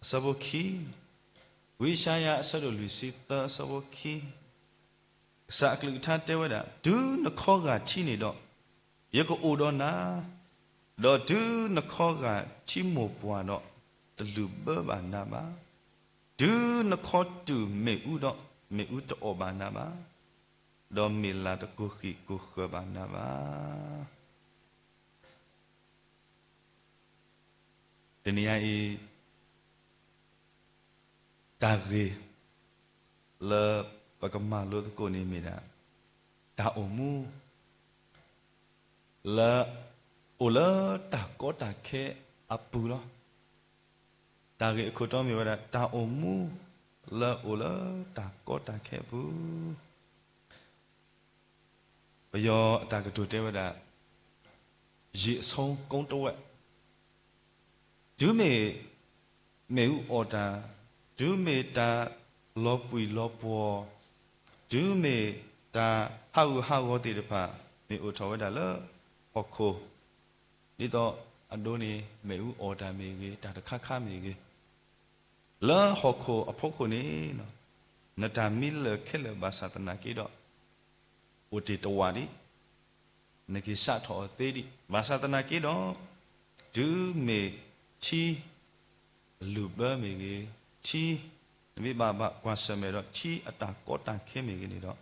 အဆၢဖိခံ, ဝံယၡါယၤအဆၢဒိၣ်လွံၢ်ဆံသၢအဆၢဖိခံ, ကစၢ်အကလုၢ်ကထါတဲဝဲဒၣ်, တုၤနခီဂာ်ထံးန့ၣ်ဒီး, ယကအိၣ်ဒီးနၤ, ဒီးတုၤနခီဂာ်ထံးမိၢ်ပှၢ်ဒီး, တလုၣ်ဘၢဘၣ်နၤဘၣ်. တုၤနခီတူာ်မ့ၣ်အူဒီး, မ့ၣ်အူတအီၣ်ဘၣ်နၤဘၣ်, ဒီးမ့ၢ်လၤတကိၢ်ဃံးကိၢ်ဃၢၤဘၣ်နၤဘၣ်. တနံၤညါအံၤ တၢ်ဂ့ၢ်လၢပကမၤလိသကိးန့ၣ်မ့ၢ်ဒၣ် တၢ်အိၣ်မူ လၢ အိၣ်လၢတၢ်ကီတၢ်ခဲအပူၤလီၤ. တၢ်ဂ့ၢ်အခိၣ်တီမ့ၢ်ဝဲဒၣ် တၢ်အိၣ်မူ လၢအိၣ်လၢတၢ်ကီတၢ်ခဲအပူၤ ပယီၤအတၢ်ကတိၤတဲဝဲဒၣ် ရေအဆုံးကုန်းတစ်ဝက်, တုၤမ့ၢ်မ့ၣ်အူအီၣ်တၢ်, တုၤမ့ၢ်တၢ်လီၤပှံၢ်လီၤပှီၢ်, တုၤမ့ၢ်တၢ်ဟးဂူာ်ဟးဂီၤသ့ၣ်တဖၣ် မ့ၢ်အိၣ်ထီၣ်ဝဲဒၣ်လၢဟီၣ်ခိၣ်, ဒ်သိးအဒိန့ၣ် မ့ၣ်အူအီၣ်တၢ်မ့ၢ်ဂ့ၤ, တၢ်တခါခါမ့ၢ်ဂ့ၤ, လၢဟီၣ်ခိၣ်အဖီခိၣ်န့ၣ် နတၢ်မံလၢာ်ခဲလၢာ်ဘၣ်ဆၣ်သနာ်က့ဒီး အိၣ်တ့ၢ်တဝာ်ဒံး, နက့ၤစးထီၣ်အီၤသ့ဒံး. ဘၣ်ဆၣ်သနာ်က့ဒီး တုၤမ့ၢ်ထံ အလုၢ်ဘၢမ့ၢ်ဂ့ၤ, ထံ နမ့ၢ်ဘၣ်ဘၣ်ကွၢ်ဆၢၣ်မဲာ်ဒီး ထံအတၢ်ကီတၢ်ခဲမ့ၢ်ဂ့ၤန့ၣ်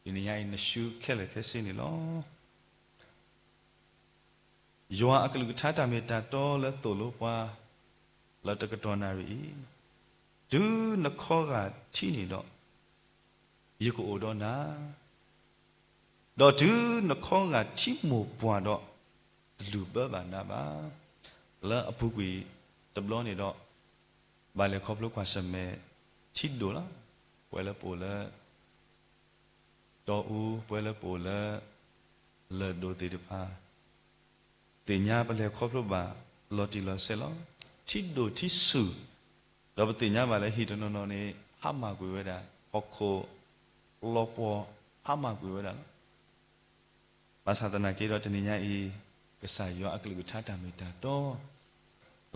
ဒီး တနံၤညါအံၤ နရှုခဲလၢာ်ခဲဆ့န့ၣ်လီၤ. ယွၤအကလုၢ်ကထါတၢ်မ့ၢ်တၢ်တီလၢသိၣ်လိပှၤ လၢတကတီၢ်နၣ်ရံၣ်အံၤ, တုၤနခီဂာ်ထံးန့ၣ်ဒီး ယကအိၣ်ဒီးနၤ, ဒီးတုၤနခီဂာ်ထံးမိၢ်ပှၢ်ဒီး တလုၢ်ဘၢဘၣ်နၤဘၣ်. လၢအပူၤကွံာ်တဘျီန့ၣ်ဒီး ဘၣ်လဲၤခီဖျိကွၢ်ဆၢၣ်မဲာ်ထံဒိၣ်လီၤ. ပဝဲလၢပအိၣ်လၢ တီအူ ပဝဲလၢပအိၣ်လၢ လၢၢ်ဒိၣ်သ့ၣ်တဖၣ် သ့ၣ်ညါပလဲၤခီဖျိဘၣ်လီၤတံၢ်လီၤဆဲးလီၤ. ထံဒိၣ်ထံဆူၣ်, ဒီးပသ့ၣ်ညါဘၣ်လၢဟံၣ်တနီၤနီၤန့ၣ် ဟါမၢ်ကွံာ်ဝဲဒၣ် ဟီၣ်ခိၣ်လီၤပှီၢ် ဟါမၢ်ကွံာ်ဝဲဒၣ်လီၤ. ဘၣ်ဆၣ်သနာ်က့ဒီးတနံၤညါအံၤ ကစၢ်ယွၤအကလုၢ်ကထါတၢ်မ့ၢ်တၢ်တီ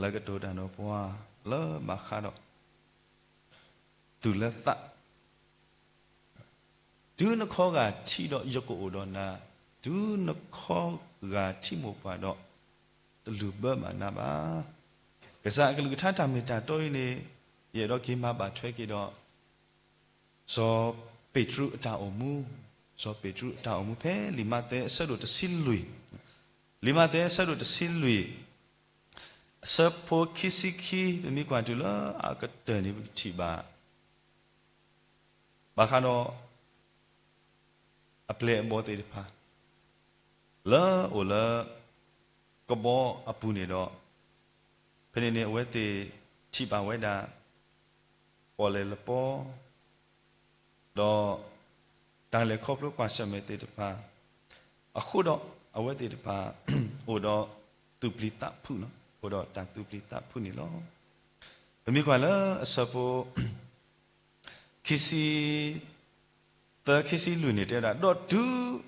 လၢကတိၤတၢ်ဒီးပှၤလၢဘၣ်ဃးဒီး သူၣ်လၢသး တုၤနခီဂာ်ထံးဒီးယကအိၣ်ဒီးနၤ, တုၤနခီဂာ်ထံးမိၢ်ပှၢ်ဒီး တလုၢ်ဘၢဘၣ်နၤဘၣ်. ကစၢ်အကလုၢ်ကထါတၢ်မ့ၢ်တၢ်တီအံၤန့ၣ် ယအဲၣ်ဒိးက့ၤမၤဘၣ်ထွဲက့ၤဒီး စီၤပ့းတရူးအတၢ်အိၣ်မူ, စီၤပ့းတရူးအတၢ်အိၣ်မူဖဲလံာ်မးသဲအဆၢဒိၣ်တဆံလွံၢ်, လံာ်မးသဲအဆၢဒိၣ်တဆံလွံၢ် အဆၢဖိခံဆံခံ ပမ့ၢ်ကွၢ်တုၤလၢအကတၢၢ်န့ၣ် ပကထံၣ်ဘၣ် ဘၣ်ဃးဒီး အပျဲၢ်အဘီၣ်သ့ၣ်တဖၣ် လၢအိၣ်လၢ ကဘီအပူၤန့ၣ်ဒီး ဖဲန့ၣ်န့ၣ် အဝဲသ့ၣ်ထံၣ်ဘၣ်ဝဲဒၣ် ပီၣ်လဲၣ်လပီ ဒီး တၢ်လဲၤခီဖျိကွၢ်ဆၢၣ်မဲာ်သ့ၣ်တဖၣ် အဃိဒီးအဝဲသ့ၣ်တဖၣ် အိၣ်ဒီးသူၣ်ပျံၤသးဖုးလီၤ. အိၣ်ဒီးတၢ်သူၣ်ပျံၤသးဖုးန့ၣ်လီၤ. ပမ့ၢ်ကွၢ်လၢအဆၢဖိ ခံဆံ သၢ ခံဆံလွံၢ်န့ၣ်တဲဝဲဒၣ်, ဒီးတုၤ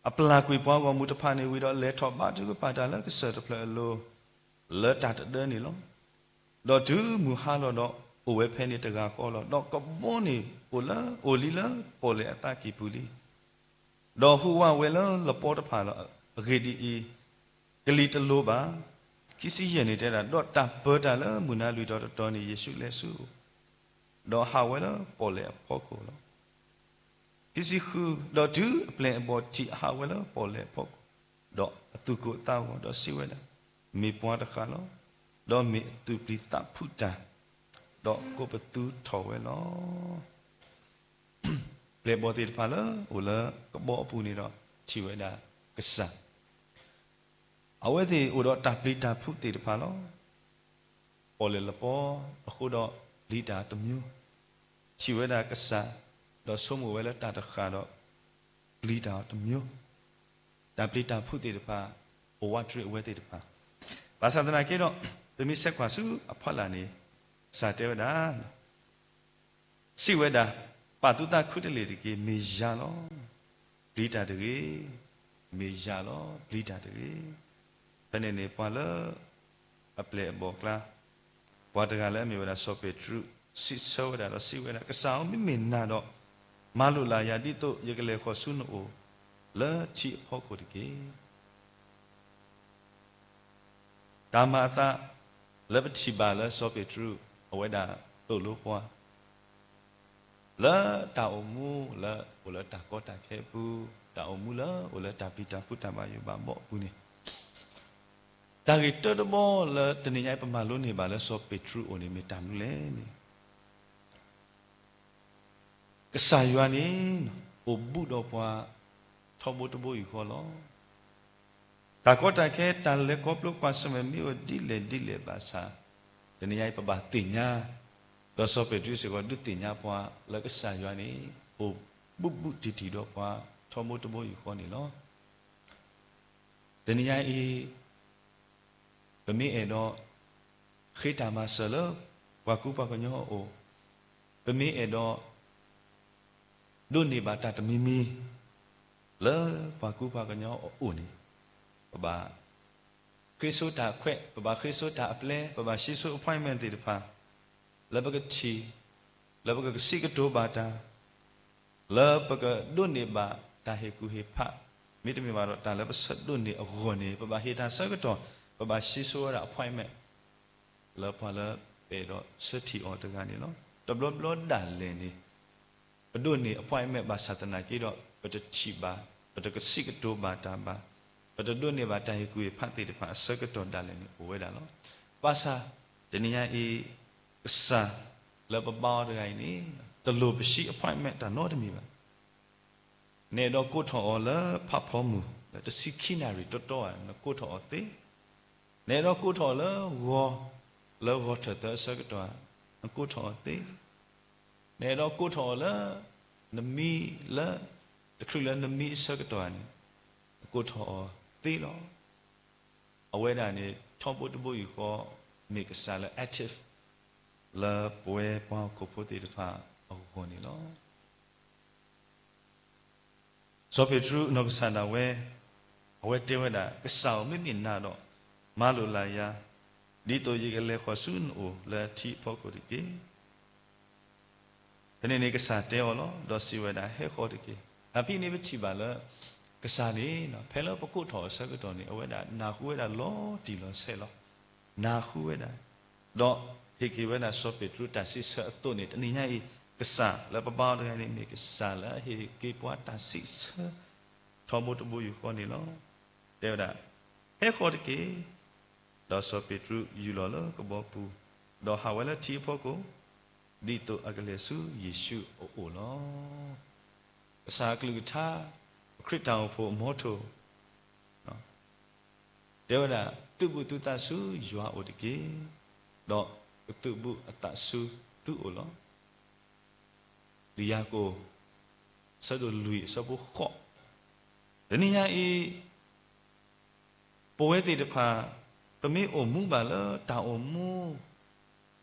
အပျၢ်ကွံာ်ပှၤဂီၢ်မုၢ်တဖၣ်န့ၣ်ဝံၤဒီး လဲၤထီၣ်ဘါထုကဖၣ်တၢ်လၢကစၢၢ်တဖျၢၣ်အလိၤ လၢတၢ်တဒၢန့ၣ်လီၤ. ဒီးတုၤမုၢ်ဟါလီၤဒီး အိၣ်ဝဲဖဲန့ၣ်တဂၤဃီလီၤ. ဒီးကဘီန့ၣ်အိၣ်လၢ အိၣ်လံလၢပီၣ်လဲၣ်အသးကံၢ်ပူၤလံ. ဒီးဟူးဝးဝဲလၢလပီတဖၣ်လီၤ. အဂ့ၢ်ဒ်အံၤ, ကလံၤတလိၤဘၣ်. ခံဆံယဲၢ်န့ၣ်တဲဒၣ်, ဒီးတၢ်ပၢတၢ်လၢမုၢ်နၤလွံၢ်ထီၣ်တတီၤန့ၣ် ယ့ၣ်ၡူးလဲၤဆူ ဒီးဟးဝဲလၢပီၣ်လဲၣ်အဖီခိၣ်လီၤ. ခံဆံဃု, ဒီးတုၤအပျဲၢ်အဘီၣ်ထံၣ်အဟးဝဲလၢပီၣ်လဲၣ်အဖီခိၣ်, ဒီးအသူၣ်ကိၢ်အသးဂီၤ, ဒီးစံးဝဲဒၣ်, မ့ၢ်ပှၤတဃၣ်လီၤ. ဒီးမ့ၢ်အသူၣ်ပျံၤသးဖုးတၢ်, ဒီးကိးပသူထီၣ်ဝဲလီၤ. ပျဲၢ်ဘီၣ်သ့ၣ်တဖၣ်လၢအိၣ်လၢကဘီအပူၤန့ၣ်ဒီး ထံၣ်ဝဲဒၣ်ကစၢ် အဝဲသ့ၣ်အိၣ်ဒီးတၢ်ပျံၤတၢ်ဖုးသ့ၣ်တဖၣ်လီၤ. ပီၣ်လဲၣ်လပီအဃိဒီးပျံၤတၢ်တမျိုး, ထံၣ်ဝဲဒၣ်ကစၢ်, ဒီးဆိကမိၣ်ဝဲလၢတၢ်တဃၣ်ဒီး ပျံၤတၢ်တမျိုး, တၢ်ပျံၤတၢ်ဖုးသ့ၣ်တဖၣ် အိၣ်ဝးတရံးအဝဲသ့ၣ်တဖၣ်. ဘၣ်ဆၣ်သနာ်က့ဒီး ပမ့ၢ်ဆဲးကွၢ်ဆူအဖီလာ်န့ၣ် ကစၢ်တဲဝဲဒၣ် စံးဝဲဒၣ်, ပာ်သုသးခူတလ့ၢ်တက့ၢ်, မ့ၢ်ယၤလီၤ. ပျံၤတၢ်တဂ့ၤ, မ့ၢ်ယၤလီၤ, ပျံၤတၢ်တဂ့ၤ. ဖဲန့ၣ်န့ၣ် ပှၤလၢအပျဲၢ်အဘီၣ်ကျါ, ပှၤတဂၤလၢအမ့ၢ်ဝဲဒၣ်စီၤပ့းတရူး စံးဆၢဝဲဒၣ်ဒီးစံးဝဲဒၣ်, ကစၢ်ဧၢ, မ့မ့ၢ်နၤဒီး, မၤလိာ်လၢ်ယၤ ဒ်သိးယကလဲၤဃီၤဆူနအိၣ်လၢထံအဖီခိၣ်တက့ၢ်. တၢ်မၤအသးလၢပထံၣ်ဘၣ်လၢစီၤပ့းတရူး အဝဲဒၣ်သိၣ်လိပှၤ လၢတၢ်အိၣ်မူလၢအိၣ်လၢတၢ်ကီတၢ်ခဲအပူၤ, တၢ်အိၣ်မူလၢအိၣ်လၢတၢ်ပျံၤတၢ်ဖုးတၢ်ဘၣ်ယိၣ်ဘၣ်ဘီအပူၤန့ၣ်, တၢ်ဂ့ၢ်တၢတဘီလၢတနံၤညါအံၤ ပမၤလိန့ၢ်ဘၣ်လၢစီၤပ့းတရူးအအိၣ်န့ၣ် မ့ၢ်တၢ်မနုၤလဲၣ်န့ၣ်, ကစၢ်ယွၤန့ၣ် အိၣ်ဘူးဒီးပှၤ ထီဘိတဘိယူၢ်ဃီလီၤ. တၢ်ကီတၢ်ခဲ တၢ်လဲၤခီဖျိကွၢ်ဆၢၣ်မဲာ် မ့ၢ်အိၣ်ဒ်လဲၣ်ဒ်လဲၣ်ဘၣ်ဆၣ်, တနံၤညါအံၤ ပဘၣ်သ့ၣ်ညါ, ဒီးစီၤပ့းတရူးစ့ၢ်ကီး ဒုးသ့ၣ်ညါပှၤလၢကစၢ်ယွၤန့ၣ် အိၣ်ဘူးဘူးတံၢ်တံၢ်ဒီးပှၤ ထီဘိတဘိယူၢ်ဃီန့ၣ်လီၤ. တနံၤညါအံၤ ပမ့ၢ်အဲၣ်ဒိး ဃ့တၢ်မၤစၢၤလၢ ပှၤကူပှၤကညီအအိၣ်, ပမ့ၢ်အဲၣ်ဒိး ဒိးန့ၢ်ဘၣ်တၢ်တမံၤမံၤ လၢပှၤကူပှၤကညီအအိၣ်န့ၣ်, ပဘၣ် ဃ့ဆိတၢ်အခွဲး, ပဘၣ်ဃ့ဆိတၢ်အပျဲ, ပဘၣ်စံးဆိ appointment သ့ၣ်တဖၣ် လၢပကထံၣ်, လၢပကကစံးကတိၤဘၣ်တၢ်, လၢပကဒိးန့ၢ်ဘၣ်တၢ်ဟ့ၣ်ကူၣ်ဟ့ၣ်ဖး, မ့တမ့ၢ်ဘၣ်ဒီးတၢ်လၢပဆၢဒိးန့ၢ်အဂီၢ်န့ၣ် ပဘၣ်ဟ့ၣ်တၢ်ဆၢကတီၢ်, ပဘၣ်စံးဆိဝဲဒၣ် appointment လၢပှၤလၢပအဲၣ်ဒိးဆၢထံၣ်အီၤတဂၤန့ၣ်လီၤ. တဘျီဘျီဒၣ်လဲာ်န့ၣ် ပဒိးန့ၢ် appointment ဘၣ်ဆၣ်သနာ်က့ဒီး ပတထံၣ်ဘၣ်, ပတကစံးကတိၤဘၣ်တၢ်ဘၣ်, ပတဒိးန့ၢ်ဘၣ်တၢ်ဟ့ၣ်ကူၣ်ဟ့ၣ်ဖးသ့ၣ်တဖၣ်အဆၢကတီၢ်ဒၣ်လဲာ်န့ၣ် အိၣ်ဝဲဒၣ်လီၤ. ဘၣ်ဆၣ် တနံၤညါအံၤ ကစၢ်လၢပဘါအီၤတဂၤအံၤန့ၣ် တလိၣ်ပစံး appointment တၢ်နီတမံၤဘၣ်. နအဲၣ်ဒိးကိးထီၣ်အီၤလၢဖးဖီမုၢ် လၢတဆံခံနၣ်ရံၣ်တီတီဧါ, နကိးထီၣ်အီၤသ့. နအဲၣ်ဒိးကိးထီၣ်အီၤလၢဂီၤ, လၢဂီၤထၢၣ်သၢအဆၢကတီၢ်ဧါ, နကိးထီၣ်အီၤသ့. နအဲၣ်ဒိးကိးထီၣ်အီၤလၢ နမံလၢ တချုးလၢနမံအဆၢကတီၢ်ဧါန့ၣ် နကိးထီၣ်အီၤသ့လီၤ. အဝဲဒၣ်န့ၣ် ထီဘိတဘိယူၢ်ဃီ မ့ၢ်ကစၢ်လၢ active လၢပဝဲပှၤဟီၣ်ခိၣ်ဖိသ့ၣ်တဖၣ်အဂီၢ်န့ၣ်လီၤ. စီၤပ့းတရူးနီၢ်ကစၢ်ဒၣ်ဝဲ အဝဲတဲဝဲဒၣ်, ကစၢ်ဧၢ, မ့မ့ၢ်နၤဒီး မၤလိာ်လၢ်ယၤ, ဒ်သိးယကလဲၤဃီၤဆူနအိၣ်လၢထံအဖီခိၣ်တက့ၢ်. ဖဲန့ၣ်န့ၣ်ကစၢ်တဲအီၤလီၤ. ဒီးစံးဝဲဒၣ်, ဟဲဃီၤတက့ၢ်. အဖဲန့ၣ်ပထံၣ်ဘၣ်လၢ ကစၢ်န့ၣ် ဖဲလၢပကိးထီၣ်အဆၢကတီၢ်န့ၣ် အဝဲဒၣ်နၢ်ဟူဝဲဒၣ်လီၤတံၢ်လီၤဆဲးလီၤ. နၢ်ဟူဝဲဒၣ်, ဒီးဟ့ၣ်က့ၤဝဲဒၣ်စီၤပ့းတရူးတၢ်စံးဆၢအသိးန့ၣ် တနံၤညါအံၤ ကစၢ်လၢပဘါအီၤတဂၤန့ၣ် မ့ၢ်ကစၢ်လၢအဟ့ၣ်က့ၤပှၤတၢ်စံးဆၢ ထီဘိတဘိယူၢ်ဃီန့ၣ်လီၤ. တဲဝဲဒၣ်, ဟဲဃီၤတက့ၢ်. ဒီးစီၤပ့းတရူးယူၢ်လီၤလၢကဘီပူၤ, ဒီးဟးဝဲလၢထံအဖီခိၣ်, ဒ်သိးအကလဲၤဆူယ့ၣ်ၡူးအအိၣ်လီၤ. ကစၢ်အကလုၢ်ကထါ, ပခရံာ်တၢ်အိၣ်ဖှိၣ်အမီထိၣ် တဲဝဲဒၣ်, သုးဘူးသုသးဆူယွၤအအိၣ်တက့ၢ်, ဒီးကသုးဘူးအသးဆူသုအိၣ်လီၤ. လံာ်ယၤကိာ် အဆၢဒိၣ်လွံၢ် အဆၢဖိဃိး, တနံၤညါအံၤ ပဝဲသ့ၣ်တဖၣ် ပမ့ၢ်အိၣ်မူဘၣ်လၢတၢ်အိၣ်မူ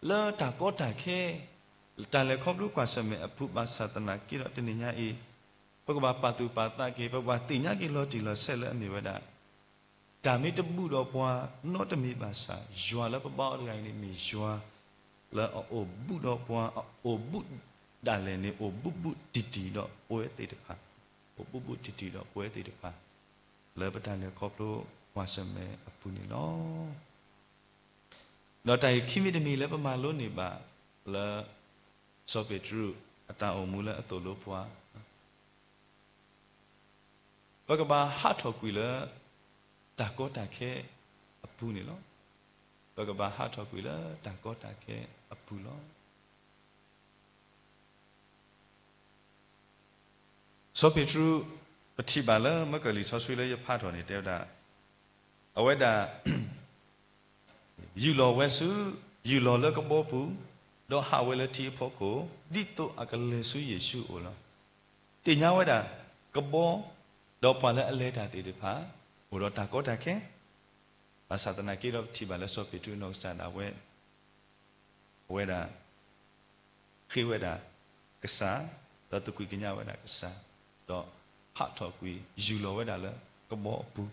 လၢတၢ်ကီတၢ်ခဲ တၢ်လဲၤခီဖျိကွၢ်ဆၢၣ်မဲာ်အပူၤဘၣ်ဆၣ်သနာ်က့ဒီး တနံၤညါအံၤ ပကဘၣ်ပာ်သူၣ်ပာ်သးက့ၤ ပကဘၣ်သ့ၣ်ညါက့ၤလီၤတံၢ်လီၤဆဲးလၢအမ့ၢ်ဝဲဒၣ် တၢ်မ့ၢ်တဘူးဒီးပှၤနီတမံၤဘၣ်ဆၣ် ယွၤလၢပဘါအီၤတဂၤအံၤန့ၣ် မ့ၢ်ယွၤလၢအအိၣ်ဘူးဒီးပှၤ အအိၣ်ဘူးဒၣ်လဲာ်န့ၣ် အိၣ်ဘူးဘူးတံၢ်တံၢ်ဒီးပဝဲသ့ၣ်တဖၣ်, အိၣ်ဘူးဘူးတံၢ်တံၢ်ဒီးပဝဲသ့ၣ်တဖၣ် လၢပတၢ်လဲၤခီဖျိကွၢ်ဆၢၣ်မဲာ်အပူၤန့ၣ်လီၤ. ဒီးတၢ်ဂ့ၢ်ခံမံၤတမံၤလၢပမၤလိန့ၢ်ဘၣ်လၢ စီၤပ့းတရူးအတၢ်အိၣ်မူလၢအသိၣ်လိပှၤ ပကဘၣ်ဟးထီၣ်ကွံာ်လၢ တၢ်ကီတၢ်ခဲအပူၤန့ၣ်လီၤ. ပကဘၣ်ဟးထီၣ်ကွံာ်လၢတၢ်ကီတၢ်ခဲအပူၤလီၤ. စီၤပ့းတရူး ပထံၣ်ဘၣ်လၢမၢကၢၢ်လံာ်စီဆှံလၢယဖးထီၣ်န့ၣ် တဲဝဲဒၣ်, အဝဲဒၣ် ယူၢ်လီၤဝဲဆူ, ယူၢ်လီၤလၢကဘီပူၤ, ဒီးဟးဝဲလၢထံအဖီခိၣ်, ဒ်သိးအကလဲၤဆူယ့ၣ်ၡူးအအိၣ်လီၤ. သ့ၣ်ညါဝဲဒၣ် ကဘီ, ဒီးပှၤလၢအလဲၤတၢ်သ့ၣ်တဖၣ် အိၣ်ဒီးတၢ်ကီတၢ်ခဲ, ဘၣ်ဆၣ်သနာ်က့ဒီး ပထံၣ်ဘၣ်လၢစီၤပ့းတရူးနီၢ်ကစၢ်ဒၣ်ဝဲ အဝဲဒၣ် ဃ့ဝဲဒၣ်ကစၢ်, ဒီးသကွံာ်ကညးဝဲဒၣ်ကစၢ်, ဒီးဟးထီၣ်ကွံာ် ယူၢ်လီၤဝဲဒၣ်လၢကဘီအပူၤ,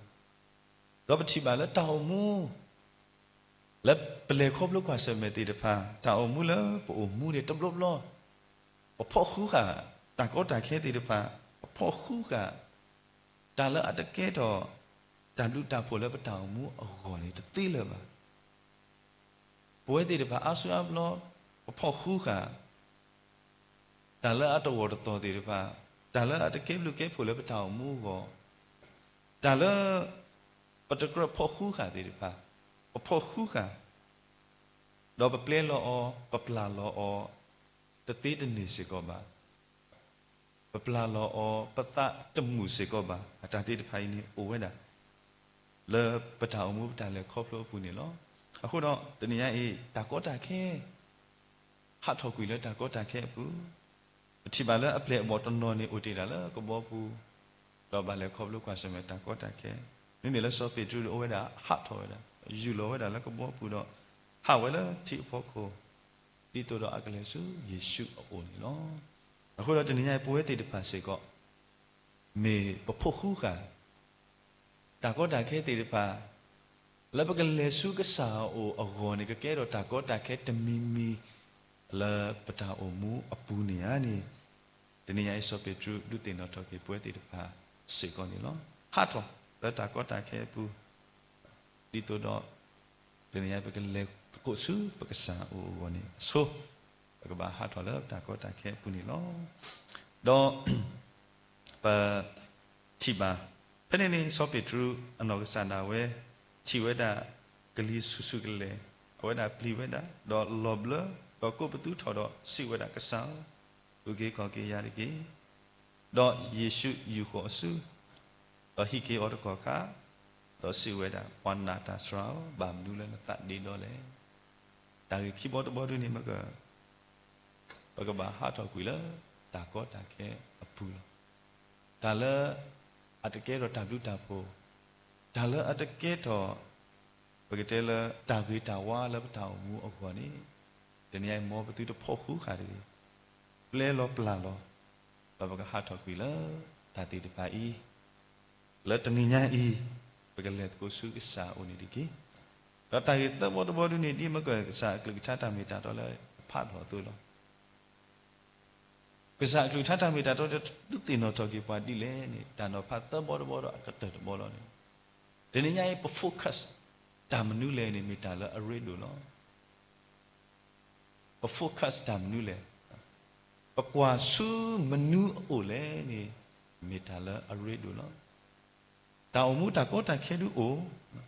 ဒီးပထံၣ်ဘၣ်လၢတၢ်အိၣ်မူ လၢပလဲၤခီဖျိကွၢ်ဆၢၣ်မဲာ်သ့ၣ်တဖၣ် တၢ်အိၣ်မူလၢပအိၣ်မူန့ၣ်တဘျီဘျီ, ပဖီၣ်ဃုဃာ် တၢ်ကီတၢ်ခဲသ့ၣ်တဖၣ်, ပဖီၣ်ဃုဃာ် တၢ်လၢအတကဲထီၣ် တၢ်ဘျုးတၢ်ဖှိၣ်လၢပတၢ်အိၣ်မူအဂီၢ်န့ၣ် တသ့လၢၤဘၣ်. ပဝဲသ့ၣ်တဖၣ်အါစုအါဘျီ ပဖီၣ်ဃုဃာ် တၢ်လၢအတဂီၢ်တသီၣ်သ့ၣ်တဖၣ်, တၢ်လၢအတကဲဘျုးကဲဖှိၣ်လၢပတၢ်အိၣ်မူအဂီၢ်, တၢ်လၢ ပတကြၢးဖီၣ်ဃုဃာ်သ့ၣ်တဖၣ်, ပဖီၣ်ဃုဃာ်, ဒီးပပျဲလီၤအီၤ, ပပျၢ်လီၤအီၤ တသ့တန့ၢ်စ့ၢ်ကီးဘၣ်. ပပျၢ်လီၤအီၤ ပသးတမုာ်စ့ၢ်ကီးဘၣ်. အတၢ်သ့ၣ်တဖၣ်အံၤန့ၣ်အိၣ်ဝဲဒၣ် လၢပတၢ်အိၣ်မူပတၢ်လဲၤခီဖျိအပူၤန့ၣ်လီၤ. အဃိဒီးတနံၤညါအံၤ တၢ်ကီတၢ်ခဲ ဟးထီၣ်ကွံာ်လၢတၢ်ကီတၢ်ခဲအပူၤ, ပထံၣ်ဘၣ်လၢအပျဲၢ်အဘီၣ်တနီၤန့ၣ်အိၣ်တ့ၢ်ဒၣ်လၢကဘီပူၤ, ဒီးဘၣ်လဲၤခီဖျိကွၢ်ဆၢၣ်မဲာ်တၢ်ကီတၢ်ခဲ, မ့မ့ၢ်လၢစီၤပ့းတရူးဒီးအိၣ်ဝဲဒၣ်ဟးထီၣ်ဝဲဒၣ်, ယူၢ်လီၤဝဲဒၣ်လၢကဘီပူၤဒီး ဟးဝဲလၢထံအဖီခိၣ်, ဒ်သိးဒီးအကလဲၤဆူယ့ၣ်ၡူးအအိၣ်န့ၣ်လီၤ. အဃိဒီးတနံၤညါအံၤပဝဲသ့ၣ်တဖၣ်စ့ၢ်ကီး မ့ၢ်ပဖီၣ်ဃုဃာ် တၢ်ကီတၢ်ခဲသ့ၣ်တဖၣ် လၢပကလဲၤဆူကစၢ်အအိၣ်အဂီၢ်န့ၣ် ကကဲထီၣ်တၢ်ကီတၢ်ခဲတမံၤမံၤ လၢပတၢ်အိၣ်မူအပူၤန့ၣ်ဧါန့ၣ်, တနံၤညါအံၤစီၤပ့းတရူးဒုးသ့ၣ်နီၣ်ထီၣ်က့ၤပဝဲသ့ၣ်တဖၣ်စ့ၢ်ကီးန့ၣ်လီၤ. ဟးထီၣ်လၢတၢ်ကီတၢ်ခဲအပူၤ ဒ်သိးဒီး တနံၤညါအံၤ ပကလဲၤသကိးဆူပကစၢ်အအိၣ်အဂီၢ်န့ၣ်အဆိ, ပကဘၣ်ဟးထီၣ်လၢတၢ်ကီတၢ်ခဲအပူၤန့ၣ်လီၤ. ဒီး ပထံၣ်ဘၣ် ဖဲန့ၣ်န့ၣ် စီၤပ့းတရူးအနီၢ်ကစၢ်ဒၣ်ဝဲ ထံၣ်ဝဲဒၣ်ကလံၤဆူၣ်ဆူၣ်ကလဲာ်, အဝဲဒၣ်ပျံၤဝဲဒၣ်, ဒီးလီၤဘျၢ, ဒီးကိးပသူထီၣ်ဒီးစံးဝဲဒၣ်, ကစၢ်ဧၢ, အုၣ်က့ၤခီၣ်က့ၤယၤတက့ၢ်. ဒီးယ့ၣ်ၡူးယူာ်ဃီၤအစု, ဒီးဟံးက့ၤအီၤတကီၢ်ခါ, ဒီးစံးဝဲဒၣ်, ပှၤနာ်တၢ်စှၤဧၢ, ဘၣ်မနုၤလၢနသးဒ့ဒီလဲၣ်. တၢ်ဂ့ၢ်ခံဘီတဘီဒုန့ၣ်မ့ၢ် ပကဘၣ်ဟးထီၣ်ကွံာ်လၢတၢ်ကီတၢ်ခဲအပူၤလီၤ. တၢ်လၢအတကဲထီၣ်တၢ်ဘျုးတၢ်ဖှိၣ်, တၢ်လၢအတကဲထီၣ် ပကတဲလၢတၢ်ဂ့ၤတၢ်ဝါလၢပတၢ်အိၣ်မူအဂီၢ်န့ၣ်, တနံၤညါအံၤမ်ပသုတဖီၣ်ဃုဃာ်တဂ့ၤ, ပျဲလီၤပျၢ်လီၤ, ဒီးပကဟးထီၣ်ကွံာ်လၢတၢ်သ့ၣ်တဖၣ်အံၤ လၢတနံၤညါအံၤ ပကလဲၤသကိးဆူကစၢ်အအိၣ်န့ၣ်တက့ၢ်. ဒီးတၢ်ဂ့ၢ်သၢဘီတဘီဒုန့ၣ် ဒ်မ့ၢ်ကစၢ်အကလုၢ်ကထါတၢ်မ့ၢ်တၢ်တီလၢဖးထီၣ်အသိးလီၤ. ကစၢ်အကလုၢ်ကထါတၢ်မ့ၢ်တၢ်တီ ဒုးသ့ၣ်နီၣ်ထီၣ်က့ၤပှၤဒ်လဲၣ်န့ၣ် တၢ်နီၤဖးသၢဘီတဘီဒီးအကတၢၢ်တဘီလီၤန့ၣ်, တနံၤညါအံၤ ပ focus တၢ်မနုၤလဲၣ်န့ၣ် မ့ၢ်တၢ်လၢအရ့ဒိၣ်လီၤ. ပ focus တၢ်မနုၤလဲၣ်, ပကွၢ်ဆူမနုၤအအိၣ်လဲၣ်န့ၣ် မ့ၢ်တၢ်လၢအရ့ဒိၣ်လီၤ. တၢ်အိၣ်မူတၢ်ကီတၢ်ခဲဒုအိၣ်,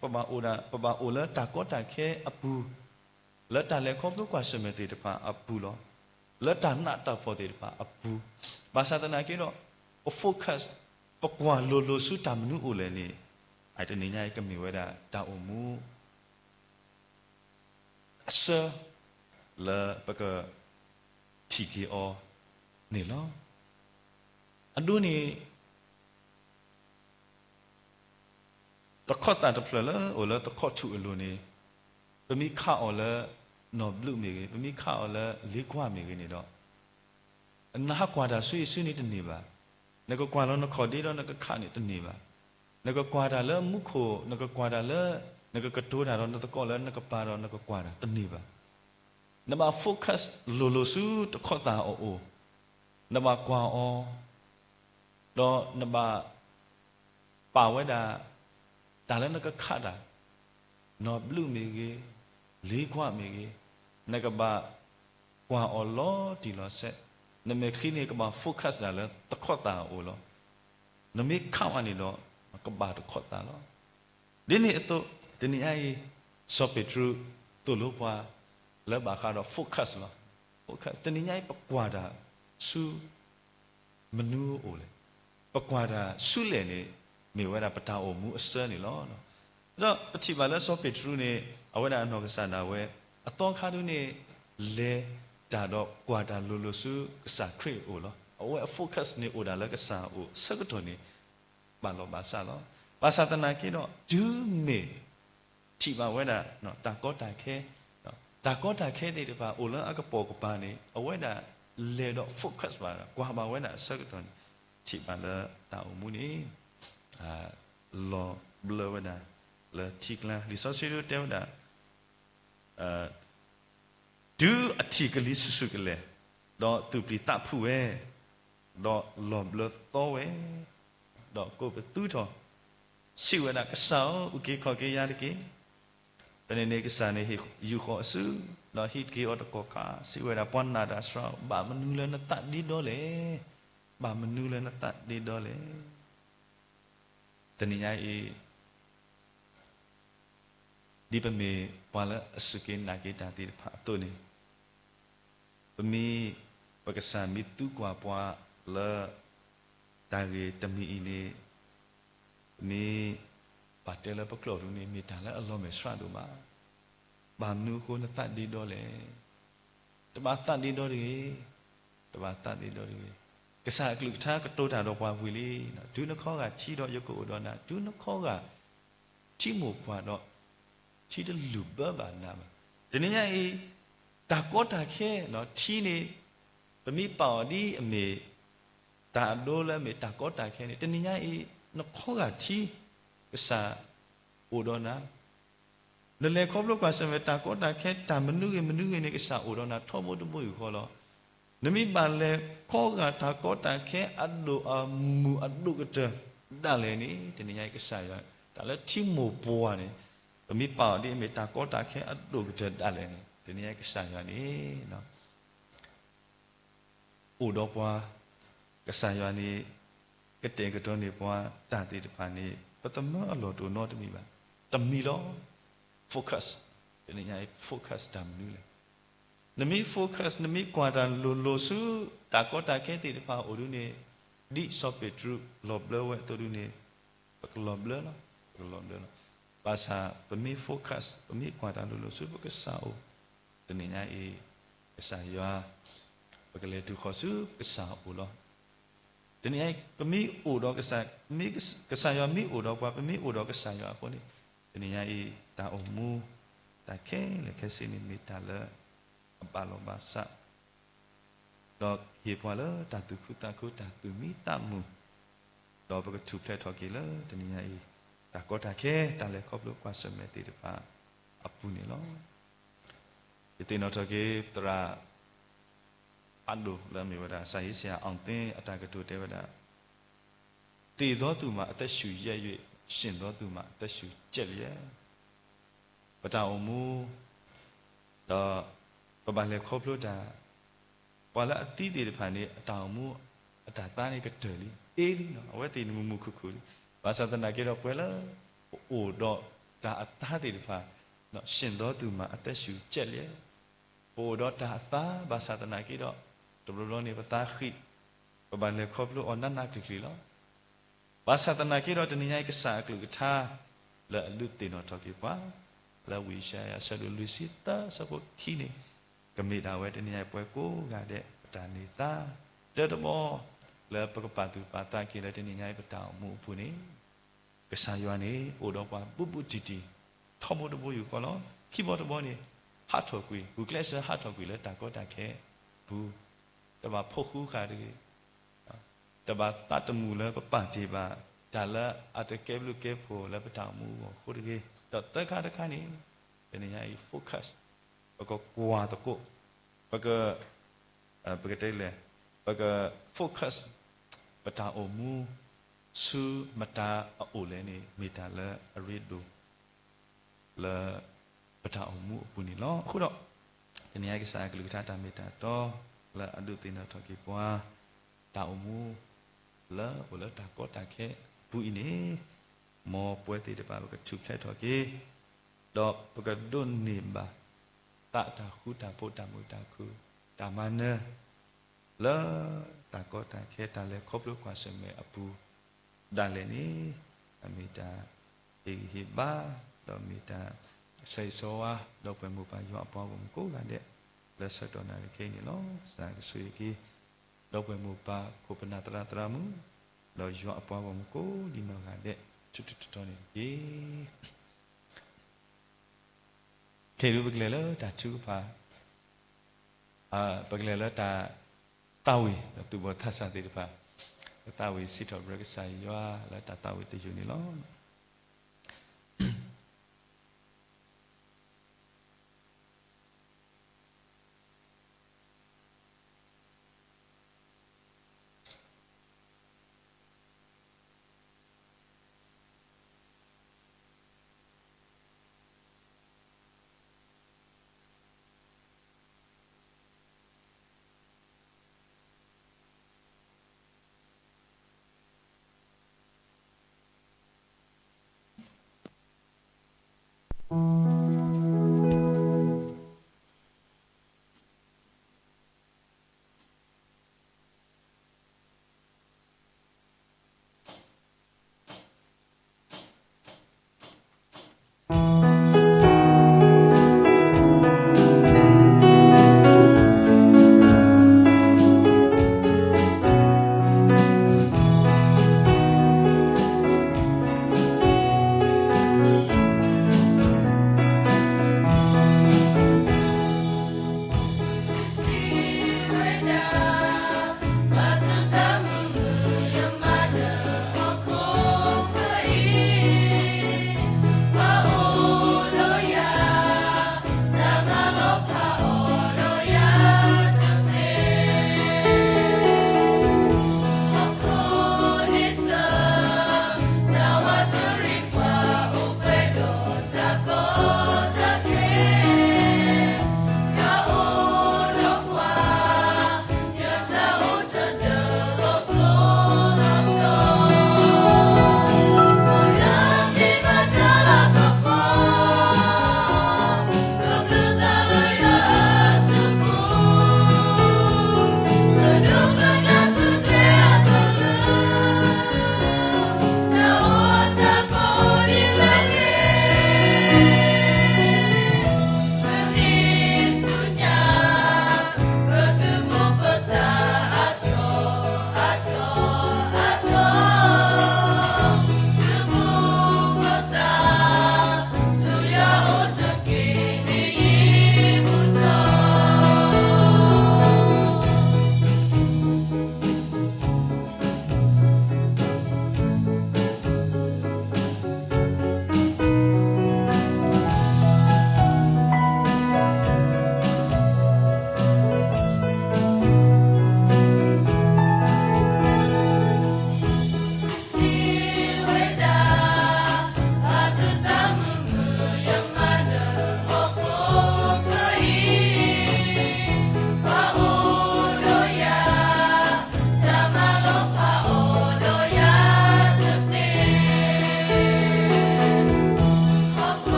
ပဘၣ်အိၣ်ဒၣ် ပဘၣ်အိၣ်လၢတၢ်ကီတၢ်ခဲအပူၤ, လၢတၢ်လဲၤခီဖျိကွၢ်ဆၢၣ်မဲာ်သ့ၣ်တဖၣ်အပူၤလီၤ. လၢတၢ်နးတၢ်ဖှီၣ်သ့ၣ်တဖၣ်အပူၤ, ဘၣ်ဆၣ်သနာ်က့ဒီး ပ focus ပကွၢ်လိၤလိၤဆူတၢ်မနုၤအိၣ်လဲၣ်န့ၣ်, အတနံၤညါအံၤကမ့ၢ်ဝဲဒၣ်တၢ်အိၣ်မူ အဆၢ လၢပကထံၣ်က့ၤအီၤန့ၣ်လီၤ. အဒိန့ၣ် သခီၣ်သၣ်တဖျၢၣ်လၢအိၣ်လၢသခီၣ်ထူၣ်အလိၤန့ၣ်, ပမ့ၢ်ခးအီၤလၢနီၢ်ဘျုးမ့ၢ်ဂ့ၤ, ပမ့ၢ်ခးအီၤလၢလ့ကွၢ်မ့ၢ်ဂ့ၤန့ၣ်ဒီး နဟးကွၢ်တၢ်ဆူအံၤဆူန့ၣ်တန့ၢ်ဘၣ်. နကကွၢ်လီၤနခီၣ်ဒ့ဒီးနကခးန့ၣ်တန့ၢ်ဘၣ်. နကကွၢ်တၢ်လၢမူခိၣ်, နကကွၢ်တၢ်လၢ နကကတိၤတၢ်ဒီးနသကိးလၢနကပၤဒီးနကကွၢ်တၢ်တန့ၢ်ဘၣ်. နဘၣ် focus လိၤလိၤဆူတခီၣ်သၣ်အအိၣ်, နဘၣ်ကွၢ်အီၤ, ဒီးနဘၣ် ပာ်ဝဲဒၣ် တၢ်လၢနကခးတၢ်, နီၢ်ဘျုးမ့ၢ်ဂ့ၤ, လ့ကွၢ်မ့ၢ်ဂ့ၤ, နကဘၣ်ကွၢ်အီၤလီၤတံၢ်လီၤဆဲး, နမဲာ်ချံန့ၣ်ကဘၣ် focus ဒၣ်လၢသခီၣ်သၣ်အအိၣ်လီၤ. နမ့ၢ်ခးဘၣ်န့ၣ်ဒီး ကဘၣ်တခီၣ်သၣ်လီၤ. ဒ်န့ၣ်အသိး တနံၤညါအံၤ စီၤပ့းတရူးသိၣ်လိပှၤ လၢဘၣ်ဃးဒီး focus လီၤ. focus တနံၤညါအံၤ ပကွၢ်တၢ်ဆူ မနုၤအအိၣ်လဲၣ်. ပကွၢ်တၢ်ဆူလဲၣ်န့ၣ် မ့ၢ်ဝဲဒၣ်ပတၢ်အိၣ်မူအဆၢန့ၣ်လီၤ. ဒီးပထံၣ်ဘၣ်လၢစီၤပ့းတရူးန့ၣ် အဝဲဒၣ်အနီၢ်ကစၢ်ဒၣ်ဝဲ အသီခါဒုန့ၣ် လဲၤတၢ်ဒီးကွၢ်တၢ်လိၤလိၤဆူကစၢ်ခရံာ်အအိၣ်လီၤ. အဝဲအ focus န့ၣ်အိၣ်ဒၣ်လၢကစၢ်အအိၣ်အဆၢကတီၢ်န့ၣ် ဘၣ်လီၤဘၣ်စးလီၤ. ဘၣ်ဆၣ်သနာ်က့ဒီး တုၤမ့ၢ် ထံၣ်ဘၣ်ဝဲဒၣ် တၢ်ကီတၢ်ခဲ, တၢ်ကီတၢ်ခဲသ့ၣ်တဖၣ် အိၣ်လၢအကပိာ်ကပၤန့ၣ် အဝဲဒၣ်လဲၤဒီး focus ဘၣ်ဒီး ကွၢ်ဘၣ်ဝဲဒၣ်အဆၢကတီၢ်န့ၣ် ထံၣ်ဘၣ်လၢတၢ်အိၣ်မူန့ၣ် လီၤဘျၢဝဲဒၣ်လၢထံကျါ. လံာ်စီဆှံဒုတဲဝဲဒၣ် တုၤအထံၣ်ကလံၤဆူၣ်ဆူၣ်ကလဲာ်, ဒီးသူၣ်ပျံၤသးဖုးဝဲ, ဒီးလီၤဘျၢသီဝဲ, ဒီးကိးပသူထီၣ်, စံးဝဲဒၣ်, ကစၢ်ဧၢ, အုၣ်က့ၤခီၣ်က့ၤယၤတက့ၢ်. ဖဲန့ၣ်န့ၣ် ကစၢ်န့ၣ်ဟ့ၣ်ယူာ်ဃီၤအစု, ဒီးဟံးက့ၤအီၤတကီၢ်ခါ, စံးဝဲဒၣ်, ပှၤနာ်တၢ်စှၤ, ဘၣ်မနုၤလၢနသးဒ့ဒီလဲၣ်. ဘၣ်မနုၤလၢနသးဒ့ဒီလဲၣ်. တနံၤညါအံၤ ဒ်ပမ့ၢ်ပှၤလၢအစူၢ်က့ၤနာ်က့ၤတၢ်သ့ၣ်တဖၣ်အသိးန့ၣ်, ပမ့ၢ်, ပကစၢ်မ့ၢ်သူကွၢ်ပှၤလၢ တၢ်ဂ့ၢ်တမံၤအံၤန့ၣ်, မ့ၢ်ဘၣ်တဲလၢပကျိာ်ဒူၣ်န့ၣ် မ့ၢ်တၢ်လၢအလီၤမဲာ်ဆှးဒိၣ်မး, ဘၣ်မနုၤအဃိနသးဒ့ဒီလဲၣ်. တဘၣ်သးဒ့ဒီတဂ့ၤ, တဘၣ်သးဒ့ဒီတဂ့ၤ. ကစၢ်အကလုၢ်ကထါကတိၤတၢ်ဒီးပှၤဝံၤလံ, တုၤနခီဂာ်ထံဒီးယကအိၣ်ဒီးနၤ, တုၤနခီဂာ် ထံမိၢ်ပှၢ်ဒီး ထံတလုၢ်ဘၢဘၣ်နၤဘၣ်. တနံၤညါအံၤ တၢ်ကီတၢ်ခဲထံန့ၣ် ပမ့ၢ်ပာ်အီၤဒ်အမ့ၢ် တၢ်အဒိလၢအမ့ၢ်တၢ်ကီတၢ်ခဲန့ၣ် တနံၤညါအံၤ နခီဂာ်ထံ ကစၢ်အိၣ်ဒီးနၤ နလဲၤခီဖျိကွၢ်ဆၢၣ်မဲာ်တၢ်ကီတၢ်ခဲ တၢ်မနုၤဂ့ၤမနုၤဂ့ၤန့ၣ် ကစၢ်အိၣ်ဒီးနၤထီဘိတဘိယူၢ်ဃီလီၤ. နမ့ၢ်ဘၣ်လဲၤခီဂာ်တၢ်ကီတၢ်ခဲအဒိၣ်အမုၢ်အဒိၣ်ကတၢၢ်ဒၣ်လဲာ်န့ၣ် တနံၤညါအံၤကစၢ်ယွၤ တၢ်လၢထံမိၢ်ပှၢ်န့ၣ် ပမ့ၢ်ပာ်အီၤဒ်အမ့ၢ်တၢ်ကီတၢ်ခဲအဒိၣ်ကတၢၢ်ဒၣ်လဲာ်န့ၣ် တနံၤညါအံၤကစၢ်ယွၤန့ၣ် အိၣ်ဒီးပှၤ, ကစၢ်ယွၤန့ၣ် ကတဲာ်ကတီၤန့ၢ်ပှၤတၢ်သ့ၣ်တဖၣ်န့ၣ် ပသမၢအလီၢ်တအိၣ်နီတမံၤဘၣ်. တမံၤလီၤ. Focus, တနံၤညါအံၤ focus တၢ်မနုၤလဲၣ်. နမ့ၢ် focus နမ့ၢ်ကွၢ်တၢ်လိၤလိၤဆူ တၢ်ကီတၢ်ခဲသ့ၣ်တဖၣ်အအိၣ်ဒုန့ၣ် ဒ်စီၤပ့းတရူးလီၤဘျၢဝဲအသိးဒုန့ၣ် ပကလီၤဘျၢလီၤ, ပကလီၤဘျၢလီၤ. ဘၣ်ဆၣ်ပမ့ၢ် focus ပမ့ၢ်ကွၢ်တၢ်လိၤလိၤဆူပကစၢ်အအိၣ်, တနံၤညါအံၤ ကစၢ်ယွၤ ပကလဲၤတုၤဃီၤဆူကစၢ်အအိၣ်လီၤ. တနံၤညါအံၤ ပမ့ၢ်အိၣ်ဒီးကစၢ်, ကစၢ်ယွၤမ့ၢ်အိၣ်ဒီးပှၤ ပမ့ၢ်အိၣ်ဒီးကစၢ်ယွၤအဃိန့ၣ် တနံၤညါအံၤ တၢ်အိၣ်မူ တၢ်ခဲလၢာ်ခဲဆ့န့ၣ် မ့ၢ်တၢ်လၢအဘၣ်လီၤဘၣ်စး ဒီးဟ့ၣ်ပှၤလၢတၢ်သူၣ်ခုသးခု တၢ်သူၣ်မံသးမုာ်, ဒီးပကထူၣ်ဖျဲးထီၣ်က့ၤလၢတနံၤညါအံၤ တၢ်ကီတၢ်ခဲ တၢ်လဲၤခီဖျိကွၢ်ဆၢၣ်မဲာ်သ့ၣ်တဖၣ်အပူၤန့ၣ်လီၤ. ယသ့ၣ်နီၣ်ထီၣ်က့ၤ သရၣ် ဖးဒိၣ်လၢအမ့ၢ်ဝဲဒၣ် စာရေးဆရာ အောင်သင်း အတၢ်ကတိၤတဲဝဲဒၣ်, သေသောသူမှာအသက်ရှူရက်၍ ရှင်သောသူမှာအသက်ရှူကျက်လျက် ပတၢ်အိၣ်မူ ဒီးပဘၣ်လဲၤခီဖျိတၢ်, ပှၤလၢအသံသ့ၣ်တဖၣ်န့ၣ် အတၢ်အိၣ်မူ အတၢ်သါန့ၣ်ကတၢၢ်လံ, အ့လံ, အဝဲသ့ၣ်န့ၣ်မုာ်မုာ်ခုၣ်ခုၣ်လံ. ဘၣ်ဆၣ်သနာ်က့ဒီး ပှၤလၢအအိၣ်ဒီးတၢ်အသါသ့ၣ်တဖၣ် ရှင်သောသူမှာအသက်ရှူကျက်လျက်, ပအိၣ်ဒီးတၢ်အသါ ဘၣ်ဆၣ်သနာ်က့ဒီး တဘျီဘျီန့ၣ် ပသါဃံး, ပဘၣ်လဲၤခီဖျိအီၤနးနးကျံၤကျံၤလီၤ. ဘၣ်ဆၣ်သနာ်က့ဒီး တနံၤညါအံၤ ကစၢ်အကလုၢ်ကထါ လၢအဒုးသ့ၣ်နီၣ်ထီၣ်က့ၤပှၤ လၢဝံယၡါယၤ အဆၢဒိၣ်လွံၢ်ဆံသၢ အဆၢဖိခံန့ၣ် ကမ့ၢ်ဒၣ်ဝဲ တနံၤညါအံၤ ပှၤကိးဂၤဒဲး ပတၢ်န့ၢ်သါ တၢတဘီ လၢပကပာ်သူၣ်ပာ်သးက့ၤလၢ တနံၤညါအံၤ ပတၢ်အိၣ်မူအပူၤန့ၣ် ကစၢ်ယွၤန့ၣ် အိၣ်ဒီးပှၤဘူးဘူးတံၢ်တံၢ် ထီဘိတဘိယူၢ်ဃီလီၤ. ခံဘီတဘီန့ၣ် ဟးထီၣ်ကွံာ် ဂုာ်ကျဲးစၢးဟးထီၣ်ကွံာ်လၢတၢ်ကီတၢ်ခဲအပူၤ, တဘၣ်ဖီၣ်ဃူဃာ်တဂ့ၤ, တဘၣ်သးတမုာ်လၢပပာ်တ့ၢ်ဘၣ် တၢ်လၢအတကဲဘျုးကဲဖှိၣ်လၢပတၢ်အိၣ်မူအဂီၢ်အဃိတဂ့ၤ. ဒီးသၢခါတခါန့ၣ် တနံၤညါအံၤ focus ပကကွၢ်သကိး, ပက ပကတဲလဲၣ်, ပက focus ပတၢ်အိၣ်မူ ဆူမတၤအအိၣ်လဲၣ်န့ၣ် မ့ၢ်တၢ်လၢအရ့ဒိၣ် လၢပတၢ်အိၣ်မူအပူၤန့ၣ်လီၤ. အဃိဒီး တနံၤညါအံၤ ကစၢ်အကလုၢ်ကထါတၢ်မ့ၢ်တၢ်တီ လၢအဒုးသ့ၣ်နီၣ်ထီၣ်က့ၤပှၤ တၢ်အိၣ်မူ လၢအိၣ်လၢတၢ်ကီတၢ်ခဲအပူၤအံၤန့ၣ် မ်ပဝဲသ့ၣ်တဖၣ် ပကထူၣ်ဖျဲးထီၣ်က့ၤ ဒီးပကဒိးန့ၢ်ဘၣ် သးတၢ်ဃူတၢ်ဖိး တၢ်မုာ်တၢ်ခုၣ် တၢ်မၤနၢၤ လၢတၢ်ကီတၢ်ခဲ တၢ်လဲၤခီဖျိကွၢ်ဆၢၣ်မဲာ်အပူၤဒၣ်လဲာ်န့ၣ် အမ့ၢ်တၢ်ဟ့ၣ်ဂံၢ်ဟ့ၣ်ဘါ ဒီးမ့ၢ်တၢ်ဆၢဂ့ၤဆၢဝါ ဒီပုၢ်ဝဲၢ်မိၢ်ပၢ်ယွၤအပှၤဂီၢ်မုၢ်ကိးဂၤဒဲး လၢဆၢကတီၢ်နၣ်ရံၣ်ခဲအံၤန့ၣ်လီၤ. ကစၢ်ကဆိၣ်ဂ့ၤက့ၤ ဒီပုၢ်ဝဲၢ်မိၢ်ပၢ် ခိၣ်ပနၢ်သရၣ်သရၣ်မုၣ် ဒီးယွၤအပှၤဂီၢ်မုၢ်ကိးဒံးနီၢ်ဂၤဒဲး ထူထူတီတီန့ၣ်တက့ၢ်. ခဲအံၤဒုး ပကလဲၤလၢတၢ်ထုကဖၣ်, ပကလဲၤလၢတၢ်သးဝံၣ် ဒီးသူၣ်ဘီၣ်သးစၢ်သ့ၣ်တဖၣ် သးဝံၣ်စံးထီၣ်ပတြၢၤကစၢ်ယွၤလၢတၢ်သးဝံၣ်တယုၢ်န့ၣ်လီၤ.